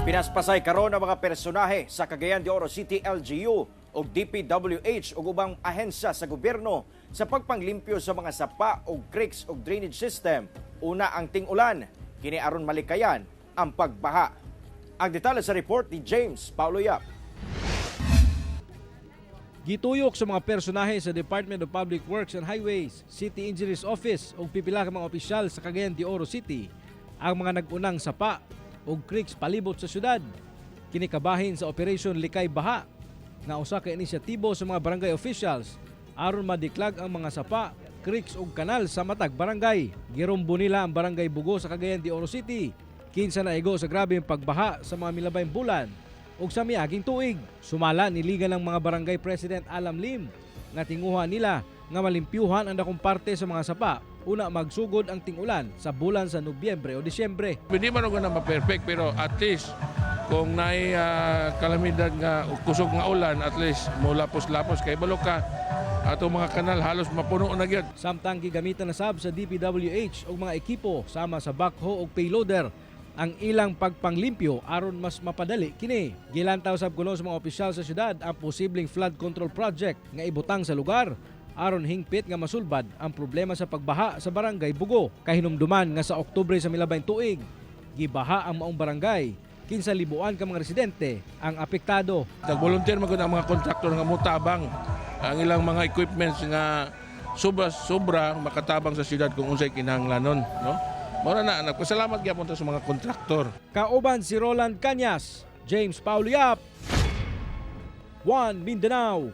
Pinaspasay karon ang mga personahe sa Cagayan de Oro City LGU ug DPWH ug ubang ahensya sa gobyerno sa pagpanglimpyo sa mga sapa ug creeks ug drainage system una ang ting-ulan, kini aron malikayan ang pagbaha. Ang detalye sa report ni James Paulo Yap. Gituyok sa mga personahe sa Department of Public Works and Highways, City Engineers Office ug pipila ka mga opisyal sa Cagayan de Oro City ang mga nag-unang sapa ug creeks palibot sa syudad. Kini kabahin sa Operation Likay Baha nga usa ka inisyatibo sa mga barangay officials aron madiklag ang mga sapa, creeks ug kanal sa matag barangay. Girumbo nila ang Barangay Bugo sa Cagayan de Oro City kinsa naigo sa grabeng pagbaha sa mga milabayng bulan ug sa miaging tuig. Sumala niligan ng mga barangay president Alam Lim nga tinguha nila nga malimpyuhan ang dakong parte sa mga sapa una magsugod ang ting-ulan sa bulan sa Nobyembre o Disyembre. Hindi man na ma-perfect, pero at least kung naay kalamidad nga kusog nga ulan, at least mo lapos-lapos kay balo ka ato mga kanal halos mapuno na gyud. Samtang gigamitan na sab sa DPWH og mga ekipo sama sa backhoe ug payloader ang ilang pagpanglimpyo aron mas mapadali kini. Gilantaw sab kuno sa mga opisyal sa syudad ang posibleng flood control project nga ibutang sa lugar aron hingpit nga masulbad ang problema sa pagbaha sa Barangay Bugo. Kahinumduman nga sa Oktubre sa milabayng tuig, gibaha ang maong barangay kinsa libuan ka mga residente ang apektado. Nag-volunteer man gud ang mga kontraktor nga motabang ang ilang mga equipments nga sobra sobra makatabang sa syudad kung unsay kinahanglanon, no? Mao na, nagpasalamat gyapon ta sa mga kontraktor. Kauban si Roland Cañas, James Paulo Yap, One Mindanao.